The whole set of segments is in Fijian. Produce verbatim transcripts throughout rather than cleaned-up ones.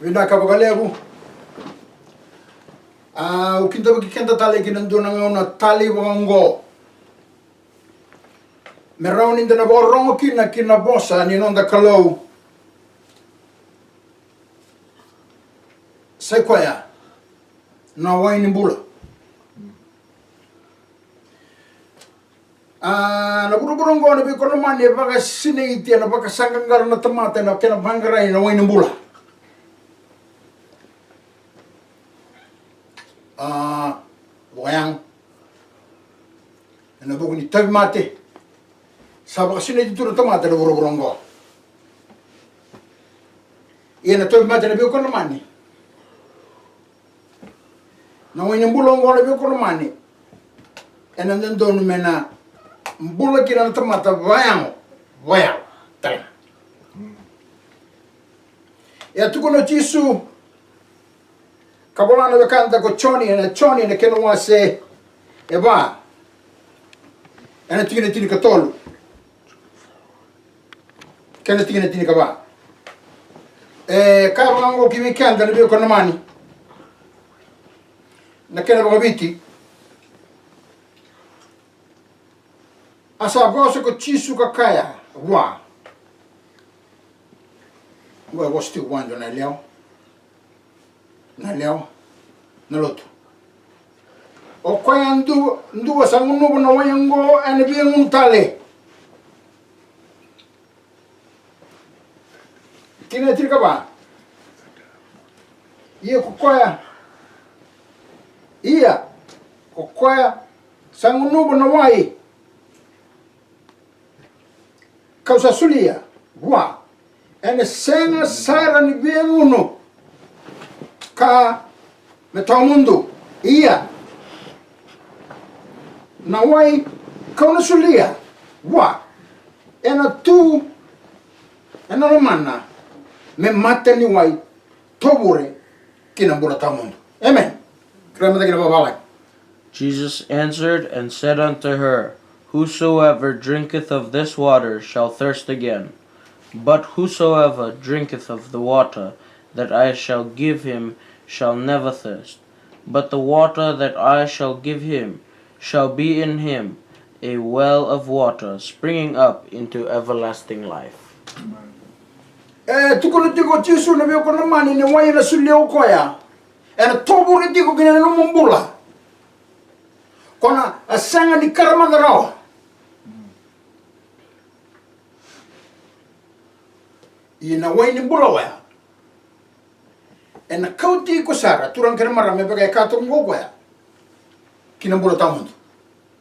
Vinaka vakalevu. Au kidavaki keda tale ki na dua na gauna talei vaka oqo, me rawa ni da na vakarorogo kina ki na vosa ni noda Kalou. Sa i koya na wai ni bula. A, na vuravura oqo na veikoromani e vakasinaiti ena vakasaqaqara na tamata ena kena vaqarai na wai ni bula. A, vakayago ena vuku ni tauvimate. Sa vakasinaiti tu na tamata ena vuravura oqo. Ia na tauvimate na veikoromani. Na wai ni bula oqo na veikoromani ena dodonu me na bula kina na tamata vakayago, vakayago tale ga. E a tukuna o Jisu ka vola na wekada ko Joni, ena Joni ena kena wase e va, ena tikina tinikatolu kei na tikina tinikava. E kaya vaka oqo ki vei keda na veikoromani, na kena vakaviti. A sa vosa ko Jisu ka kaya vua. Oqo e vosa tiko vua e dua na yalewa. Na lewa, na lotu. O koya dua, dua sa gunuva na wai oqo ena via gunu tale. Tikina e tinikava. Ia ko koya, ia ko koya sa gunuva na wai ka'u sa solia vua, ena sega sara ni via gunu ka me tawamudu. Ia na wai ka'u na solia vua ena tu ena lomana me mata ni wai tovure ki na bula tawamudu. Amen. Kira mata kina vavalagi. Jesus answered and said unto her, Whosoever drinketh of this water shall thirst again, but whosoever drinketh of the water that I shall give him shall never thirst, but the water that I shall give him shall be in him a well of water springing up into everlasting life. E tukuna tiko o Jisu na veikoromani ni wai ena solia o koya ena tovure tiko ki na nomu bula. Ko na a sega ni karamaca rawa. Ia na wai ni bula oya ena kauti iko sara, turaga kei na marama, me vaka e ka toka oqo koya ki na bula tawamudu.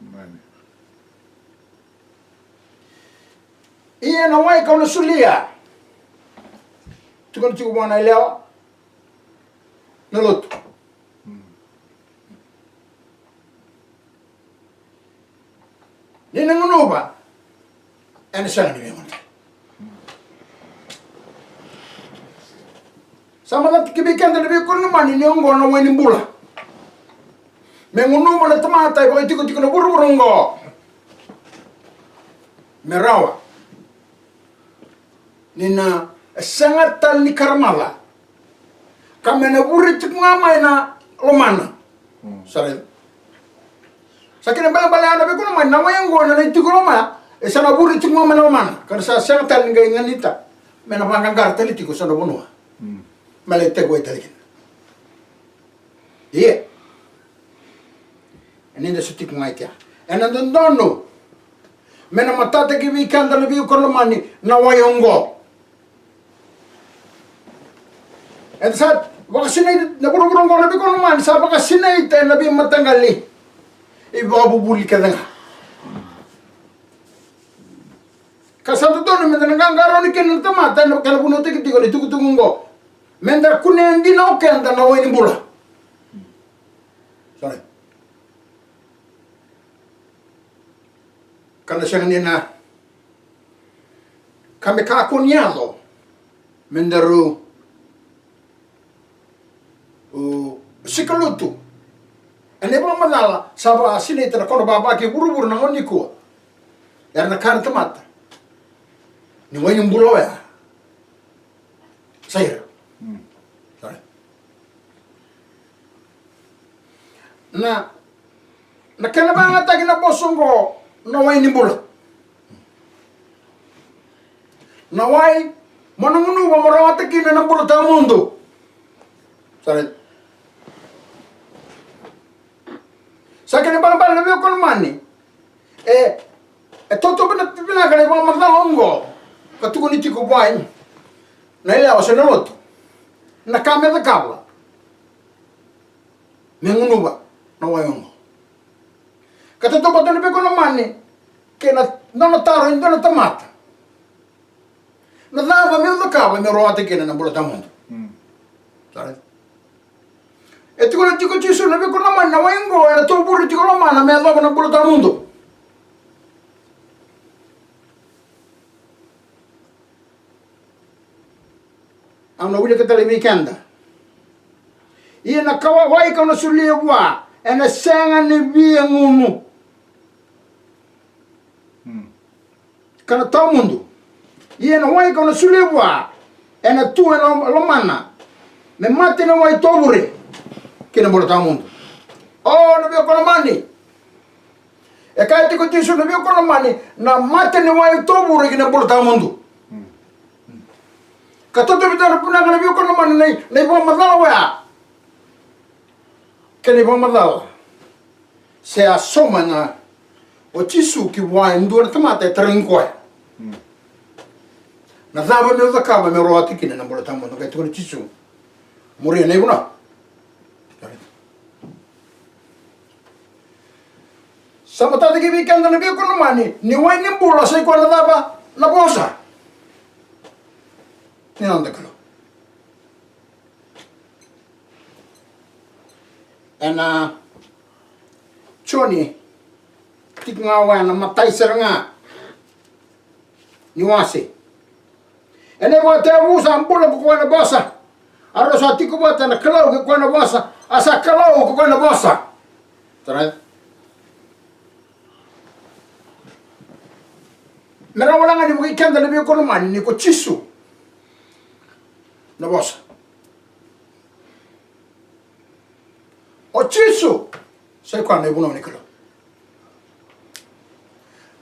Amen. Ia na wai ka'u na solia, tukuna tiko vua na yalewa, na lotu. Ni na gunuva ena sega ni via gunu tale. Sa macala ki vei keda na veikoromani ni oqo na wai ni bula. Me gunuva na tamata e vakaitikotiko na vuravura oqo me rawa ni na sega tale ni karamaca ka me na vure tiko ga mai na lomana. Sa raica. Sa kena balebale ya na veikoromani, na wai oqo ena lai tiko loma, e sa na vure tiko ga mai na lomana ka na sa sega tale ni qai ganita me na vaqaqara tale tiko sa na vanua me lai tekivu tale kina. Ia e ni da sa tiko ga i kea, ena dodonu me na matata ki vei keda na veikoromani na wai oqo. Eda sa vakasinaita na vuravura oqo na veikoromani, sa vakasinaita ena veimataqali ivakavuvuli kece ga. Ka sa dodonu me da na qaqarauni kina na tamata ena kena vunautaki tiko na itukutuku oqo, me da kunea dina o keda na wai ni bula. Sorry. Ka na sega ni na ka me kakua ni yaco me daru sikalutu ena ivakamacala sa vakasinaita na kena vava kei vuravura na gauna nikua. Era na kaya na tamata ni wai ni bula oya sa ira. Na, na kena vakayagataki na vosa oqo, na wai ni bula. Na wai mo na gunuva mo rawata kina na bula tawamudu. Sa raica? Sa kena ibalebale na veiwekani lomani. E, e tautuba na vinaka na ivakamacala oqo ka tukuni tiko vua na yalewa se na lotu na ka me cakava me gunuva na wai oqo. Ka tautuba tu na veiwekani lomani kei na nona taro e dua na tamata. Na cava meu cakava meu rawata kina na bula tawamudu? Mm. Sa raica? E tukuna tiko o Jisu na veiwekani lomani, na wai oqo ena tovure tiko lomana me yacova na bula tawamudu. Au na wilika tale vei keda. Ia na ka wa-, wai kau na solia vua ena sega ni via gunu. Mm. Ka na tawamudu. Ia na wai kau na solia vua ena tu ena lomana me mate na wai tovure ki na bula tawamudu. O, na veiwekani lomani. E kaya tiko o Jisu na veiwekani lomani, na mate ni wai tovure ki na bula tawamudu. Ka tautuba tu na vinaka na veiwekani lomani na i-, na ivakamacala oya. Kena ivakamacala. Se a sauma ga o Jisu ki vua e dua na tamata e tarogi koya. Mm. Na cava meu cakava meu rawata kina na bula tawamudu? Qai tukuna o Jisu, muria na ivunau. Sa matata ki vei keda na veiwekani lomani, ni wai ni bula sa i koya na cava? Na vosa ni noda Kalou. Ena Joni, tiko ga oya na matai sara ga ni wase. Ena ivakatekivu sa bula ko koya na Vosa. A rau sa tiko vata na Kalou kei koya na Vosa. A sa Kalou ko koya na Vosa. Sa raica? Me rawa ga ni vukei keda na veiwekani lomani ni ko Jisu na Vosa. O Jisu sa i koya na ivunau ni Kalou.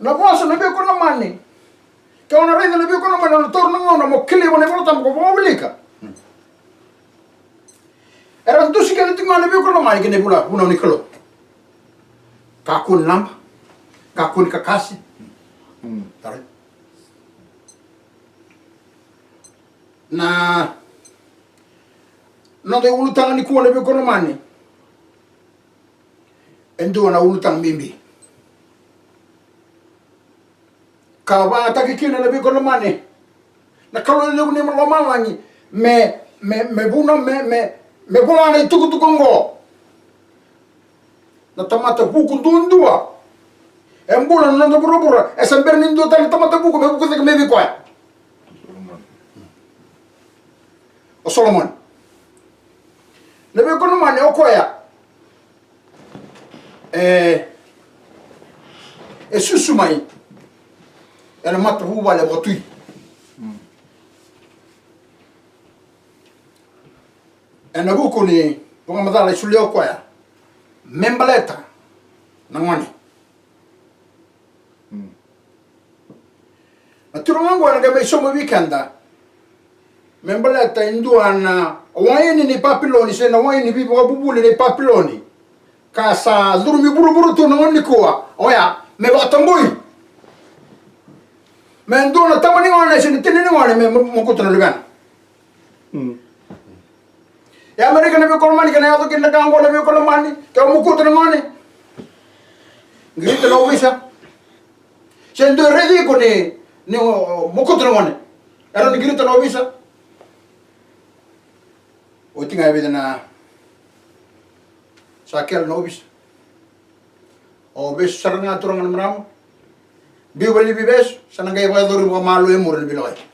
Na Vosa na veiwekani lomani. Ke o na raica na veiwekani lomani, o na taura na gauna mo kilai vua na iVolatabu ko vakawilika. Era dusi kece tiko ga na veiwekani lomani ki na ivunau ni Kalou. Kakua ni laba, kakua ni kakase. Mm. Sa raica? Na noda iulutaga nikua na veiwekani lomani. E dua na ulutaga bibi ka vakayagataki kina na veiwekani lomani na Kalou levu ni lomalagi me, me, me vuna, me, me, me vola na itukutuku oqo. Na tamata vuku duadua e bula na noda vuravura, e se bera ni dua tale na tamata vuku me vuku cake mai vei koya. O Solomoni. Na veiwekani lomani, o koya e, e susu mai ena matavuvale vakatui. Ena vuku ni vakamacala e solia o koya me baleta na gone. Na turaga oqo ena qai mai sauma vei keda me baleta e dua na waini ni Papiloni, se na waini veivakavuvuli ni Papiloni, ka sa curumi vuravura tu na gauna nikua. Oya me vakatabui me dua na tama ni gone se na tina ni gone me mo-, mokuta na luvena. Mm. E Amerika na veiwekani lomani, kena yaco kina na ka oqo na veiwekani lomani, ke o mokuta na gone, qirita na ovisa. Se dua e raici iko ni, ni o, o mokuta na gone, e rawa ni qirita na ovisa. Oti ga e vica na sa kele na ovisa. O vesu sara ga turaga na marama. Biu valivi vesu, sa na qai vakayacori vakamalua e muri na veilakoyaki.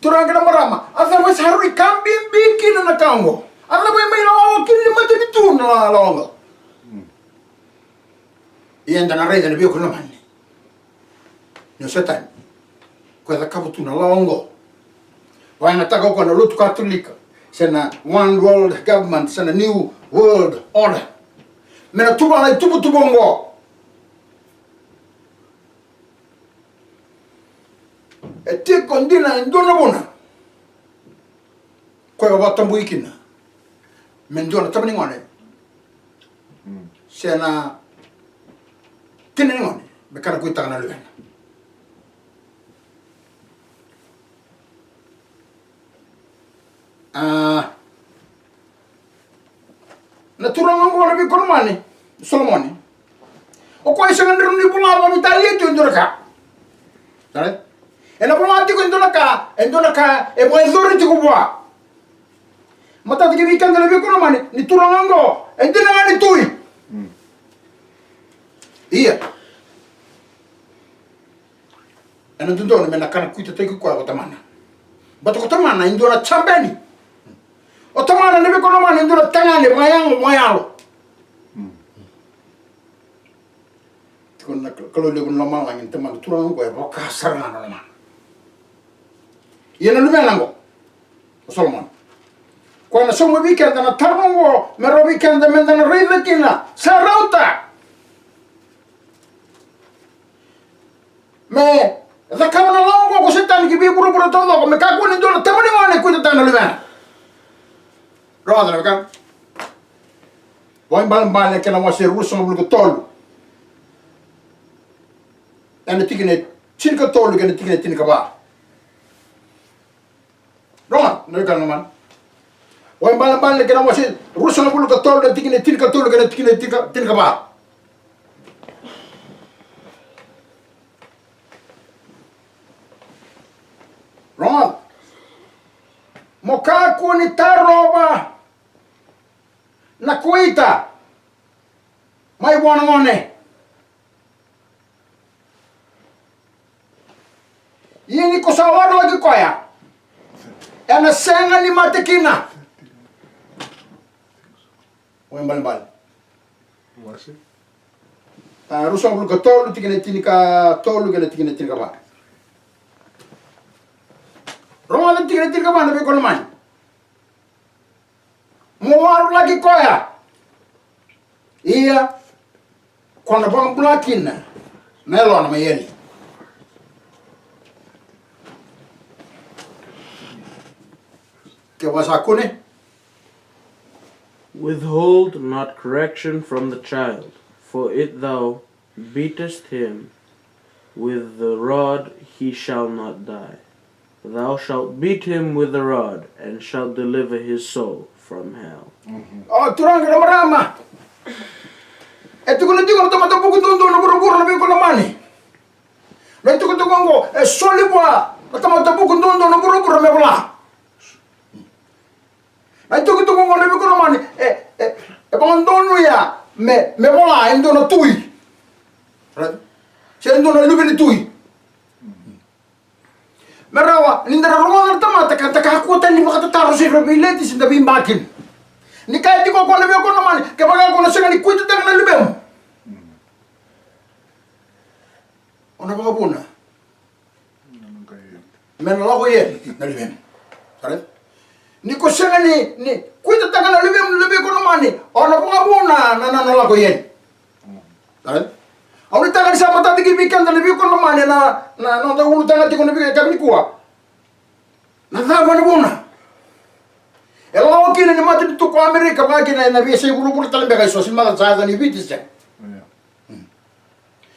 Turaga kei na marama, a cava e sa rui ka bibi kina na ka oqo? A cava e mai lawa kina ni matanitu na la-, lawa oqo? Ia eda na raica na veiwekani lomani. Ni o Setani ko e cakava tu na lawa oqo. Vakayagataka o koya na lotu Katolika, se na one world government, se na new world order. Me na tu vua na ituvatuva oqo. E tiko dina e dua na vuna koya e vakatabui kina me dua na tama ni gone se na tina ni gone me kana kuitaka na luvena. A, na turaga oqo na veikonamani, Solomoni, o koya e sega ni rawa ni vola vakaveitalia tu e dua na ka. Sara? Ena vola tiko e dua na ka, e dua na ka e vakayacori tiko vua. Matata kei vei keda na veikonamani, ni turaga oqo e dina ga ni tui. Ia, ena dodonu me na kana kuitataki koya ko tamana. Baleta ko tamana e dua na jabeni. O tamana na veikonamani e dua na tagane vakayago, vakayalo. Tiko na Kalou levu ni lomalagi, na tamana turaga oqo e vaka sara ga na lomana. Ia na luvena oqo, o Solomoni, koya na sauma vei keda na taro oqo, me rawa vei keda me da na raica kina, sa rauta me cakava na lawa oqo ko Setani ki vei vuravura taucoko, me kakua ni dua na tama ni gone e kuitataka na luvena. Rogoca na wekaqu. Vakaibalebale kena wase ruasagavulu ka tolu, ena tikina e tinikatolu kei na tikina e tinikava. Rogoca na wekaqu lomani. Vakaibalebale kena wase ruasagavulu ka tolu, na tikina e tinikatolu kei na tikina e tinika, tinikava. Rogoca. Mo kakua ni tarova na kuita mai vua na gone. Ia ni ko sa warolaki koya, ena sega ni mate kina. Vakaibalebale. Wase. A, ruasagavulu ka tolu, tikina e tinikatolu kei na tikina e tinikava. Rogoca na tikina e tinikava na veikonamani. Mo warolaki koya. Ia, ko na vakabula kina na yalona mai eli. Ke vaka sa kune. Withhold not correction from the child, for if thou beatest him with the rod, he shall not die. Thou shalt beat him with the rod, and shalt deliver his soul from hell. O turaga na marama, e tukuna tiko na tamata vuku duadua na vuravura na veikonamani. Na itukutuku oqo e soli vua na tamata vuku duadua na vuravura me vola. Na itukutuku oqo na veikonamani e, e, e vakadonuya me, me vola e dua na tui. Right? Se e dua na luve ni tui. Me rawa ni da rogoca na tamata ka da kakua tani ni vakatataro se ra veileti se da veibakina. Ni kaya tiko o koya na veikonamani, kevaka ko na sega ni kuitataka na luvemu, o na vakavuna me na lako i eli na luvemu. Sara? Ni ko sega ni, ni kuitataka na luvemu na veikonamani, o na vakavuna na, na, na lako i eli. Sara? Au nuitaka ni sa matata ki vei keda na veikonamani na, na, na noda ulutaga tiko na veika nikua. Na cava na vuna? E lawa kina ni matanitu ko Amerika, vaka kina ena veiyasai vuravura tale beka e so, se mada sa yaco ni Viti se.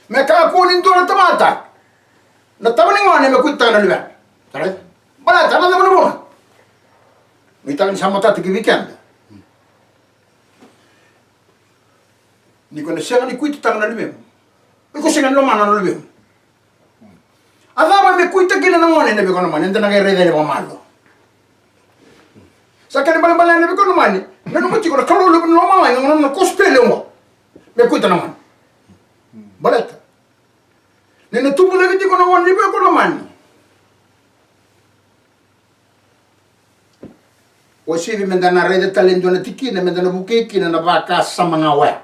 Me kakua ni dua na tamata, na tama ni gone me kuitataka na luvena. Sara? Baleta na cava na vuna? Nuitaka ni sa matata ki vei keda. Ni ko na sega ni kuitataka na luvemu, iko sega ni lomana na luvemu. A cava me kuita kina na gone na veikonamani, eda na qai raica ena vakamalo. Sa kena ibalebale na veikonamani, nanuma tiko na Kalou levu ni lomalagi, na nona kosipeli oqo. Me kuita na gone. Baleta ni na tubu laivi tiko na gone ni veikonamani. Uasivi me da na raica tale e dua na tikina me da na vukei kina na vakasama ga oya.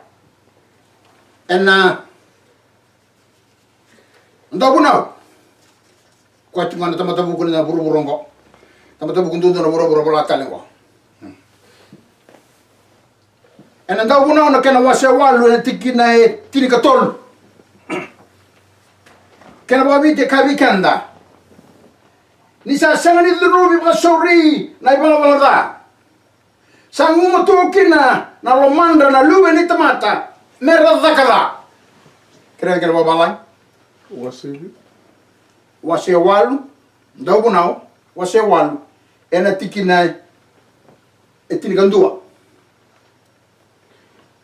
Ena Dauvunau. Koya tiko ga na tamata vuku ni na vuravura oqo. Tamata vuku duadua na vuravura vola tale oqo. Ena Dauvunau na kena wase walu ena tikina e tinikatolu. Kena vakaviti e kaya vei keda: Ni sa sega ni curuvi vakasauri na ivalavala ca, sa gumatua kina na lomadra na luve ni tamata me ra caka ca. Kerea kena vakavalagi. Wase walu, Dauvunau, wase walu, ena tikina e tinikadua.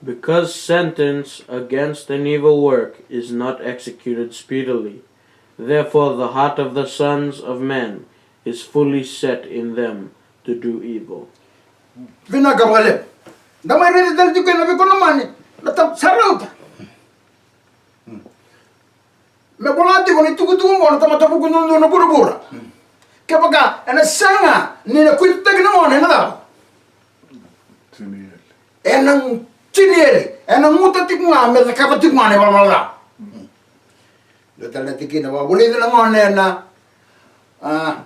Because sentence against an evil work is not executed speedily, therefore the heart of the sons of men is fully set in them to do evil. Vinaka vakalevu. Da mai raica tale tiko ena Veikoromani na ta-, sa rauta. Me vola tiko ni tukutuku qo na tamata vuku duadua na vuravura. Kevaka ena sega ni na kuitataki na gone, ena cava? Ena tini eli, ena guta tiko ga me cakava tiko ga na ivalavala ca. Dua tale na tikina, vakavulici na gone ena, a,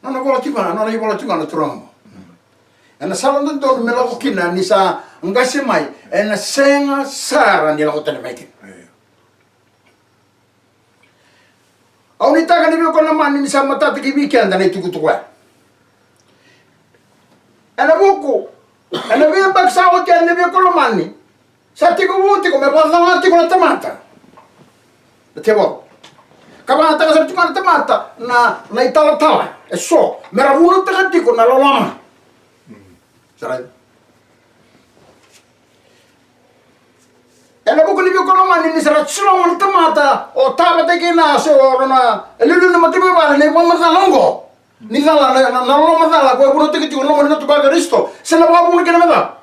nona vola tiko ga, nona ivola tiko ga na turaga qo. Ena sala dodonu me lako kina, ni sa qase mai, ena sega sara ni lako tale mai kina. Au nuitaka ni Veikoromani ni sa matata ki vei keda na itukutuku ya. Ena vuku, ena veiyabaki sa oti yani, na Veikoromani sa tekivu tiko me vakacala tiko na tamata na tevoro. Ka vakayagataka sara tiko ga na tamata na, na italatala eso me ra vunautaka tiko na loloma. Sa raica? Ena vuku ni Veikoromani ni sa ra ciloga na tamata, o tavata kina se o rona, e liuliu na matavuvale na ivakamacala oqo. Ni cala na, na, na loloma cala ko e vunautaki tiko na loma ni lotu vaKarisito, se na vakavuna kina me cala.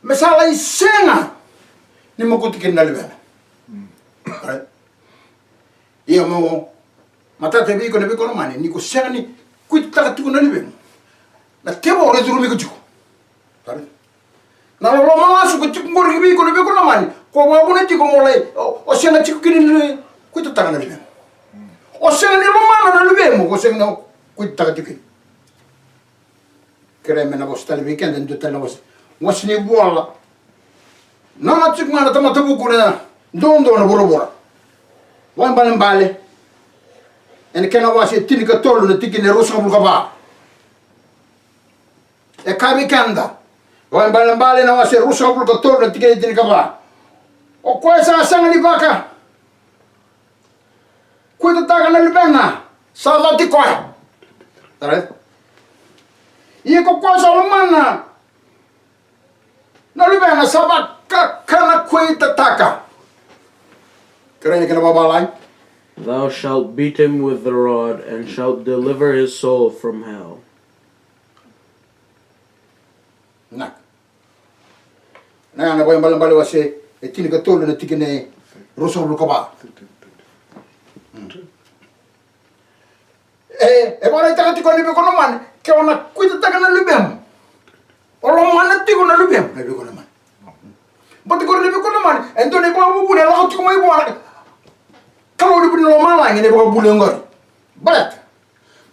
Me sa lai sega ni mokuti kina na luvena. Right? Ia mo matata vei iko na Veikoromani, ni ko sega ni kuitataka tiko na luvemu, na tevoro e curumi iko tiko. Sa raica? Na loloma lasu ko tiko qori vei iko na Veikoromani, ko vakavuna tiko mo lai, o, o sega tiko kina ni kuitataka na luvemu. O sega ni lomana na luvemu, ko sega ni kuitataka tiko kina. Kerea me na vosa tale vei keda e dua tale na wase. Wase ni Vola. Nona tiko ga na tamata vuku na duadua na vuravura. Vakaibalebale, ena kena wase e tinikatolu na tikina e ruasagavulu ka va. E kaya vei keda, Vakaibalebale na wase e ruasagavulu ka tolu na tikina e tinikava: O koya sa sega ni vaka kuitataka na luvena, sa cati koya. Sa raica? Ia ko koya sa lomana na luvena, sa vakakana kuitataka. Kerea na kena vakavalagi. Thou shalt beat him with the rod, and shalt deliver his soul from hell. Na, na, na Vakaibalebale wase e tinikatolu na tikina e ruasagavulu ka va. E, e vakaraitaka tiko na Veikoromani, ke o na kuitataka na luvemu, o lomana tiko na luvemu na Veikoromani. Baleta qori na Veikoromani e dua na ivakavuvuli e lako tiko mai vua na Kalou ni lomalagi, na ivakavuvuli oqori. Baleta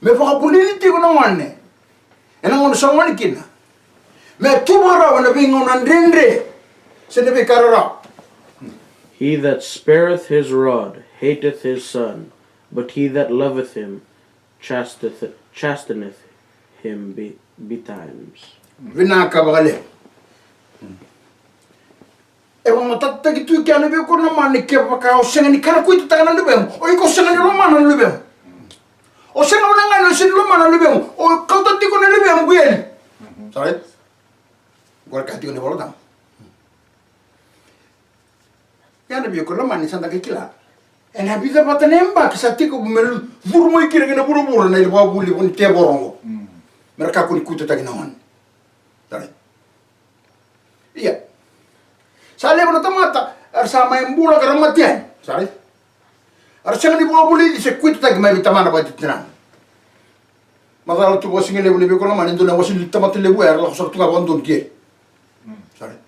me vakavulici tiko na gone ena gauna sa gone kina, me tu vakarau ena veigauna dredre se na veika rarawa. He that spareth his rod hateth his son, but he that loveth him chasteth, chasteneth him be, betimes. Vinaka vakalevu. E vakamatatataki tu kina na Veikoromani, kevaka o sega ni kana kuitataka na luvemu, o iko sega ni lomana na luvemu. O sega wale ga ni o sega ni lomana na luvemu, o kauta tiko na luvemu ki eli. Sa raica? Qori ka tiko ni Vola Tabu. Ia na Veikoromani sa da qai kila, ena vica vata na yabaki sa tekivu me curu mai kina ki na vuravura na ivakavuvuli ni tevoro oqo. Me ra kakua ni kuitataki na gone. Sa raica? Ia, sa levu na tamata era sa mai bula ka ra mate yani. Sa raica? Era sega ni vakavulici se kuitataki mai vei tamana vata kei tinana. Macala tu vakasigalevu na Veikoromani, e dua na wase ni tamata levu era lako sara tu ga vakadodonu ki eli. Sa raica?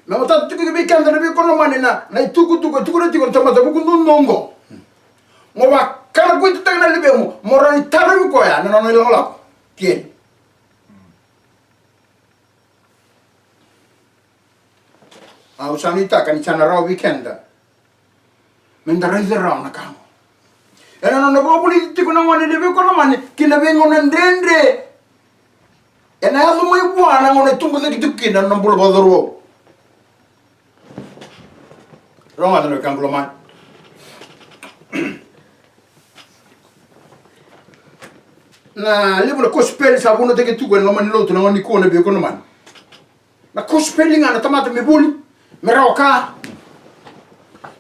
Me matata tiko vei keda na Veikoromani na, na itukutuku e tukuna tiko na tamata vuku duadua oqo. Mo vakana kuitataka na luvemu, mo rawa ni tarovi koya na nona ilakolako ki eli. Au sa nuitaka ni sa na rawa vei keda me da raica rawa na ka oqo. Ena nona vakavulici tiko na gone na veikonamani ki na veigauna dredre. Ena yaco mai vua na gauna e tubu cake tiko kina na nona bula vakacauravou. Rogoca na wekaqu lomani. Na levu na kosipeli sa vunautaki tiko ena loma ni lotu na gauna nikua na veikonamani. Na kosipeli ga na tamata me vuli, me rawa ka.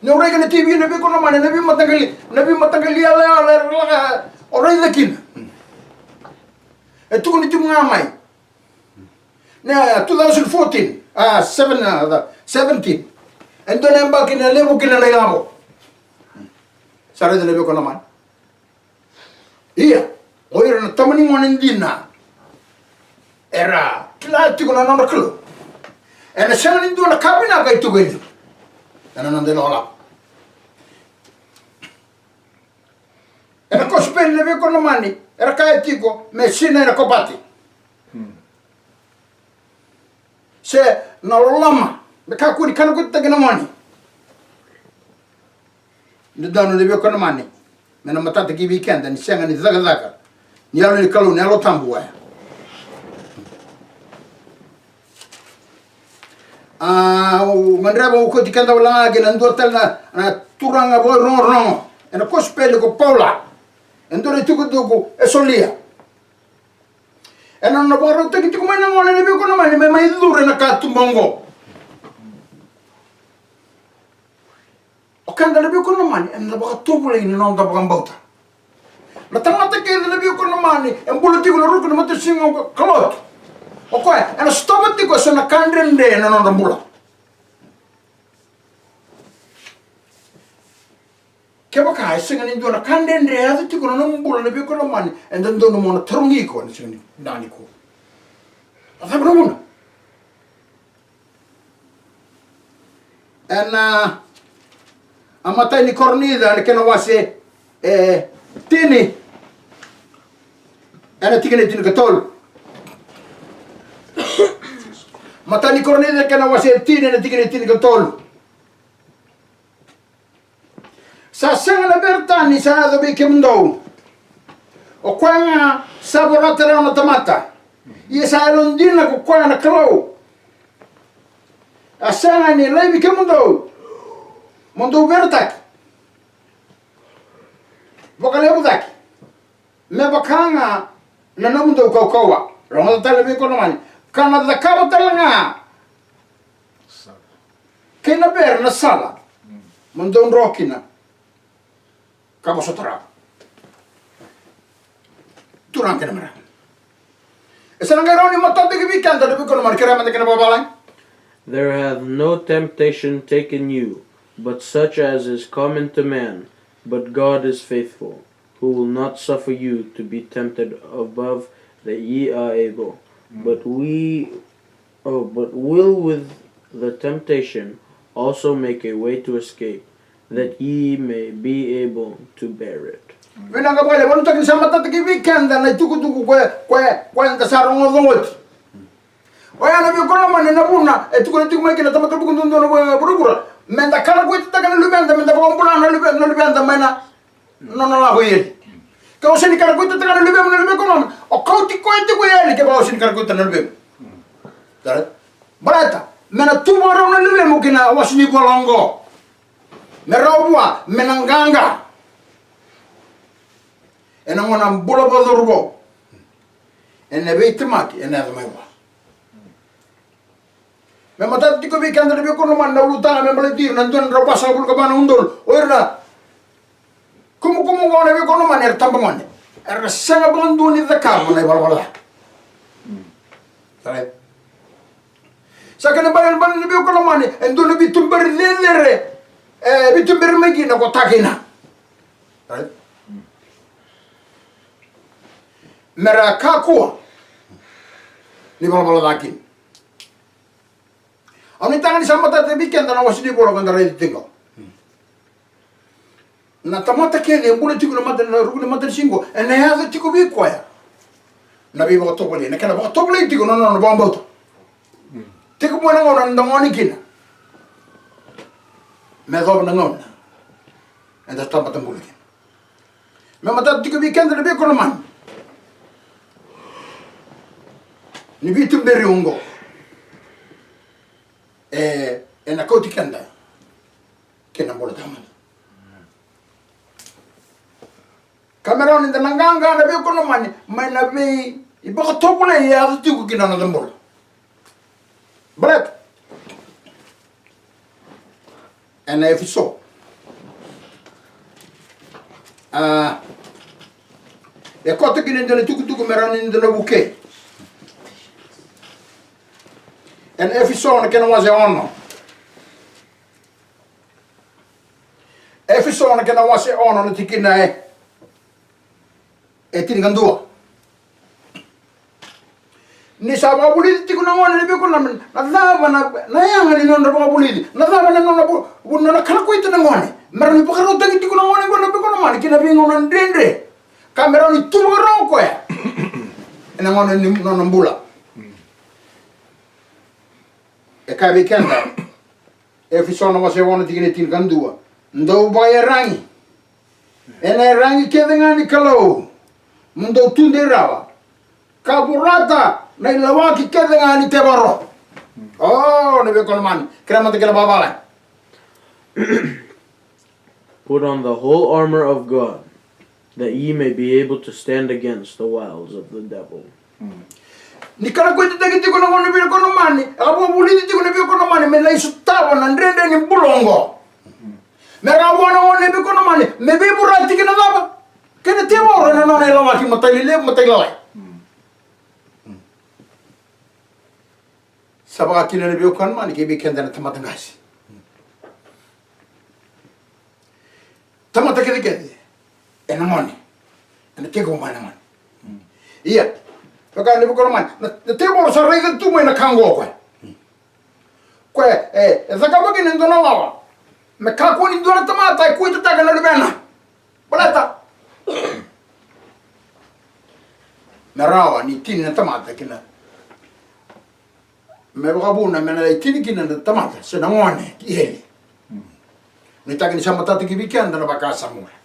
Ni o raica na T V na veikonamani, na veimataqali, na veimataqali yalayala era laka o raica kina. E tukuni tiko ga mai na two thousand fourteen, a, seven, a, seventeen. E dua na yabaki na levu kina na ilavo. Sa raica na veikonamani. Ia, o ira na tama ni gone dina era kila tiko na nodra Kalou. Ena sega ni dua na ka vinaka e tu vei ira ena noda ilakolako. Ena kosipeli na veikonamani era kaya tiko me sinai na kobati se na loloma me kakua ni kanakuitaki na gone. Ni dodonu na veikonamani me na matata ki vei keda ni sega ni cakacaka ni Yalo ni Kalou, na Yalo Tabu oya. Au gadreva au kauti keda wale ga ki na dua tale na, na turaga vakarogorogo ena kosipeli ko Paula. E dua na itukutuku e solia. Ena nona vakarautaki tiko mai na gone na veikonamani me mai curu ena katuba oqo. O keda na veikonamani eda vakatovolei na noda vakabauta. Na tamata kece na veikonamani e bula tiko na ruku ni matasiga ka lotu, o koya ena sotava tiko eso na ka dredre ena nodra bula. Kevaka e sega ni dua na ka dredre e yaco tiko na nomu bula na veikonamani, e dodonu mo na tarogi iko ena siga ni dawa nikua. A cava na vuna? Ena, a, imatai ni Korinica ena kena wase e tini, ena tikina e tinikatolu. Imatai ni Korinica ena kena wase e tini ena tikina e tinikatolu. Sa sega na vere tani sa yaco vei kemudou. O koya ga sa vorata rawa na tamata, ia sa yalodina ko koya na Kalou. A sega ni laivi kemudou mo dou veretaki vakalevu cake me vaka ga na nomudou kaukauwa. Rogoca tale na veikonamani, ka na cakava tale ga kei na vere na sala mo dou dro kina ka vosota rawa. Turaga kei na marama, e sa na qai rawa ni matata ki vei keda na veikonamani. Kerea mada kena vakavalagi. There hath no temptation taken you, but such as is common to man, but God is faithful, who will not suffer you to be tempted above that ye are able, but we, oh, but will with the temptation also make a way to escape, that ye may be able to bear it. Vinaka vakalevu. Au nuitaka ni sa matata ki vei keda na itukutuku koya, koya, koya eda sa rogoca oti. Oya na veikonamani na vuna e tukuna tiko mai kina tamata vuku duadua na vu-, vuravura, me da kalakuitataka na luveda, me da vakabula na luve-, na luveda mai na nona lako i eli. Ke o sega ni kalakuitataka na luvemu na luvemu, o kauti koya tiko i eli kevaka o sega ni kalakuitataka na luvemu. Baleta me na tu vakarau na luvemu ki na wase ni vola oqo. Me rawa vua me na qaqa ena gauna bula vakacauravou, ena veitemaki ena yaco mai vua. Me matata tiko vei keda na veikonamani na ulutaga me baleti ira na dua na drau vasagavulu ka va na udolu, o ira na kumukumu oqo na veikonamani era tabagone. Era sega vakadua ni cakava na ivalavala ca. Sa kena ibalebale ni veikonamani e dua na veituberi cecere, e veituberi mai kina ko ta kina. Mera kakua ni valavala ca kina. Au nuitaka ni sa matata vei keda na wase ni vola ko da raica tiko. Na tamata kece e bula tiko na mata, na ruku ni matanisiga, ena yaco tiko vei koya na veivakatovolei, na kena vakatovolei tiko na nona vakabauta. Tekivu ena gauna na dagone kina. me yacova na gauna eda tamata bula kina. Me matata tiko vei keda na veiwekani lomani, ni veituberi oqo e, ena kauti keda kina bula tawamudu. Ka me rawa ni da na qaqa na veiwekani lomani mai na veivakatovolei e yaco tiko kina noda bula. Baleta ena Efeso, a, e koto kina e dua na itukutuku me rawa ni da na vukei. Ena Efeso na kena wase ono. Efeso na kena wase ono na tikina e, e tinikadua. Ni sa vakavulici tiko na gone, na veiwekani lomani, na cava na, na yaga ni nona vakavulici, na cava na nona vu-, vu-, nona kalakuita na gone. Me rawa ni vakarautaki tiko na gone qo na veiwekani lomani ki na veigauna dredre. Ka me rawa ni tu vakarau o koya ena gauna ni nona bula. E kaya vei keda, Efeso na wase ono tikina e tinikadua: Dou vakaiyaragi ena iyaragi kece ga ni Kalou, mo dou tudei rawa, ka vorata na ilawaki kece ga ni tevoro. O, na veiwekani lomani, kerea mada kena vakavalagi. Put on the whole armor of God, that ye may be able to stand against the wiles of the devil. Ni kalakuitaki tiko na gone, na veiwekani lomani, e vakavulici tiko na veiwekani lomani me lai sotava na dredre ni bula oqo. Me rawa na gone, na veiwekani lomani, me veivorati kei na cava? Kei na tevoro ena nona ilawaki, matailalai, matailalai. Sa vaka kina na veiwekani lomani kei vei keda na tamata qase. Tamata kecekece ena gone, ena tekivu mai na gone. Ia, vaka na veiwekani lomani, na, na tevoro sa raica tu mai na ka oqo o koya. Koya e, e cakava kina e dua na wawa me kakua ni dua na tamata e kuitataka na luvena. Baleta me rawa ni tini na tamata kina, me vakavuna me na lai tini kina na tamata se na gone ki eli. Nuitaki ni sa matata ki vei keda na vakasama oya.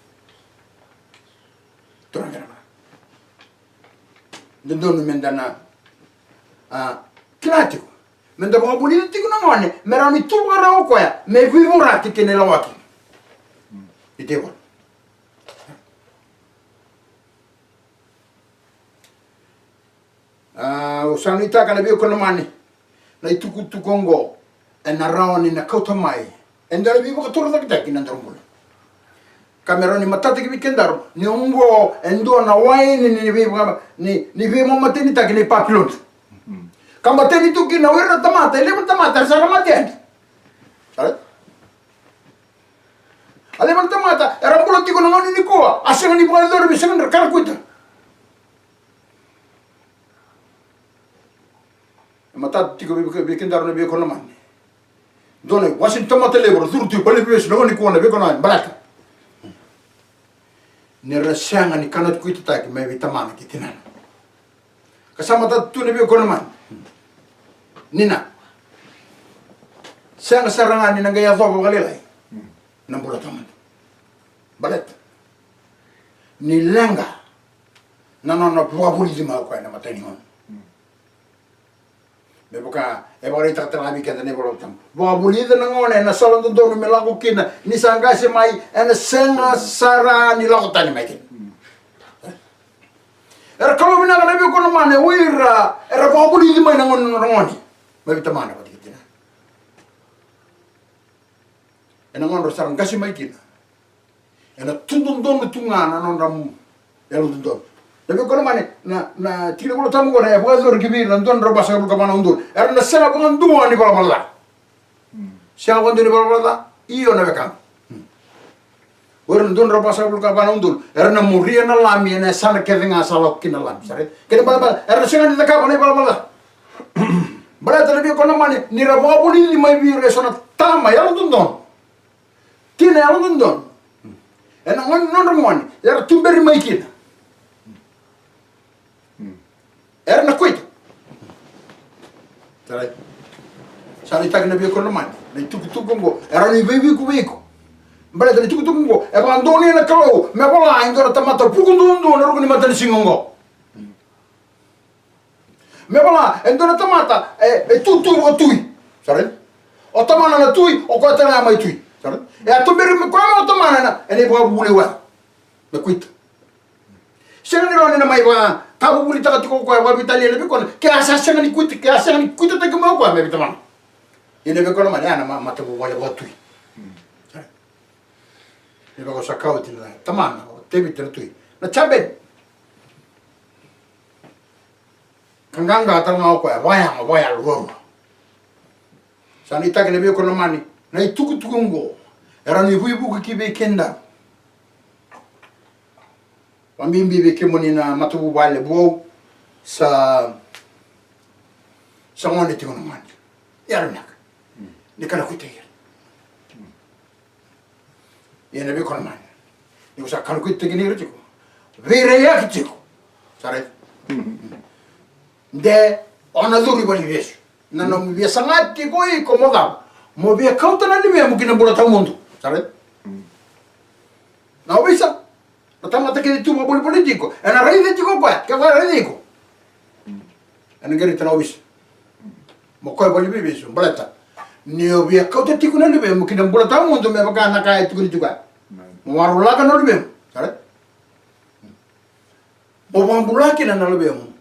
Turaga na, dodonu me da na, a, kila tiko me da vakavulica tiko na gone me rawa ni tu vakarau o koya me veivorati kei na ilawaki ni tevoro. A, au sa nuitaka na veiwekani lomani, na itukutuku oqo ena rawa ni na kauta mai e dua na veivakatorocaketaki ki na nodaru bula. Ka me rawa ni matata ki vei kedaru ni oqo e dua na waini ni, ni veivaka-, ni, ni veimamatenitaki nei Papiloni. Ka mateni tu kina o ira na tamata, e levu na tamata era sa na mate yani. Alright? A levu na tamata era bula tiko na gauna nikua, a sega ni vakayacori me sega ni ra kalakuita. E matata tiko vei, vei kedaru na veiwekani lomani. Dua na iwase ni tamata levu era curu tu i valeniveivesu na gauna nikua na veiwekani lomani, baleta ni ra sega ni kalakuitataki mai vei tamana kei tinana. Ka sa matata tu na veiwekani lomani, ni na sega sara ga ni na qai yacova vakalailai na bula tawamudu. Baleta ni leqa na nona vakavulici mai o koya ena mata ni gauna. Me vaka e vakaraitaka tale ga vei keda na iVola Tabu, vakavulica na gone ena sala dodonu me lako kina, ni sa qase mai ena sega sara ni lako tani mai kina. Era kalou vinaka na veiwekani lomani o ira era vakavulici mai na gone, na nodra gone mai vei tamana vata kei tinana. Ena gauna era sa qase mai kina, ena tu dodonu tu ga na nodra yalododonu. Na veiwekani lomani, na, na tikina iVola Tabu qo e vakayacori ki vei ira na dua na drau vasagavulu ka va na udolu. Era na sega vakadua ni valavala ca. Sega vakadua ni valavala ca. Io na wekaqu. O ira na dua na drau vasagavulu ka va na udolu era na muria na Lami ena yasana kece ga sa lako kina na Lami. Sa raica? Kena ibalebale era na sega ni cakava na ivalavala ca. Baleta na veiwekani lomani, ni ra vakavulici mai vei ira eso na tama yalododonu, tina yalododonu, ena gauna ni nodra gone era tuberi mai kina, era na kuita. Sa raica? Sa na Taki na veiwekani lomani, na itukutuku oqo e rawa ni veivuke vei iko. Baleta na itukutuku oqo e vakadonuya na Kalou me vola e dua na tamata vuku duadua na ruku ni matanisiga oqo. Me vola e dua na tamata e, e tutu vakatui. Sa raica? O tamana na tui, o koya tale ga mai tui. Sa raica? E a tuberi me koya ga o tamana na, ena ivakavuvuli wale me kuita. Sega ni rawa ni na mai vakatavuvulitaka tiko o koya vakaveitalia na veikona ke a sa sega ni kuita, ke a sega ni kuitataki mai o koya me veitamana. Ia na veikona mai ya na ma-, matavuvale vakatui. Me vaka sa kaya oti na tamana o Tevita na tui, na Jabeci. Ka qaqa tale ga o koya, vakayago, vakayalo ruarua. Sa nuitaki na veiwekani lomani, na itukutuku oqo e rawa ni veivuke ki vei keda. Vakabibi vei kemuni na matavuvale vou, sa, sa gone tiko na gone. Yalo vinaka. Ni kana kuitaki ira. Ia na veiwekani lomani, ni ko sa kana kuitaki ira tiko, veiraiyaki tiko. Sa raica? De o na curu i valeniveivesu. Na nomu via saga tiko iko mo cava? Mo via kauta na luvemu ki na bula tawamudu. Sa raica? Na ovisa, na tamata kece tu vakavolivoli tiko, ena raica tiko o koya, ke koya raica iko. Ena qai raica na ovisa. Mo koya valeniveivesu, baleta ni o via kauta tiko na luvemu ki na bula tawamudu me vaka na ka e tukuni tiko ya. Mo warolaka na luvemu. Sa raica? Mo vakabula kina na luvemu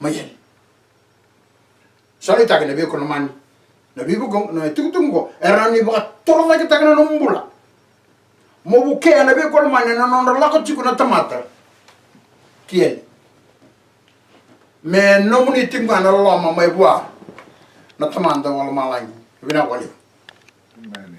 mai eli. Sa nuitaki na veiwekani lomani, na veivuke, na itukutuku oqo e rawa ni vakatorocaketaka na nomu bula. Mo vukea na veiwekani lomani na nodra lako tiko na tamata ki eli. Me nomuni tiko ga na loloma mai vua na Tamada vakalomalagi. Vinaka vakalevu. Amen.